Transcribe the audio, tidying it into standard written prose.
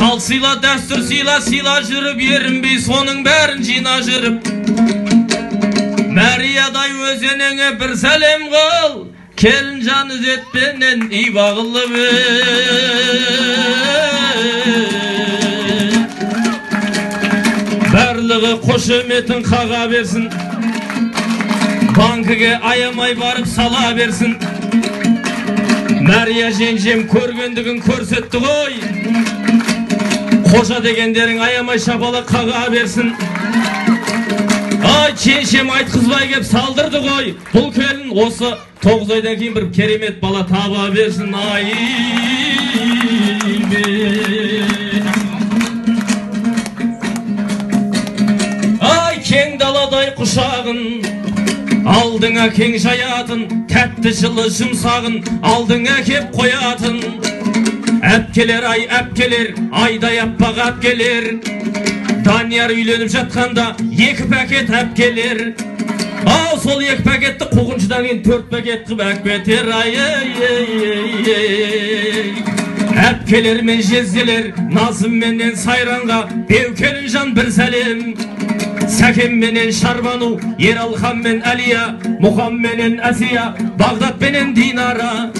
Сал сыйла, дәстүр сыйла, сыйла жүріп, ерінбей соның бәрін жина жүріп. Мәриядай өз енеңе бір сәлем қыл, келін жан ізетпенен иба қылып. Барлығы қошеметін қаға берсін, банкіге аямай барып сала берсін. Мәрия жеңжем көргендігін көрсетті ғой, қожа дегендерің аямай шапалақ қаға берсін. Ай, жеңшем айтқызбай кеп салдырды ғой, бұл келін осы 9 айдан кейін бір керемет бала таба берсін. Ай, ай, кең даладай құшағын, алдыңа кең жаятын, тәтті жылы жұмсағын, алдыңа кеп қоятын. Әпкелер, ай, әпкелер, айдай аппақ әпкелер. Данияр үйленіп жатқанда 2 пакет әпкелер. Ау, сол 2 пакетті қуғыншыдан кейін 4 пакет қып әкпетер. Ай, ай, ай, әпкелер мен жезделер, Назым менен Сайранға беу келінжан бір сәлем. Сәкен менен Шарбану, Ералхан мен Әлия, Мұқан менен Әсия, Бағдат менен Динара.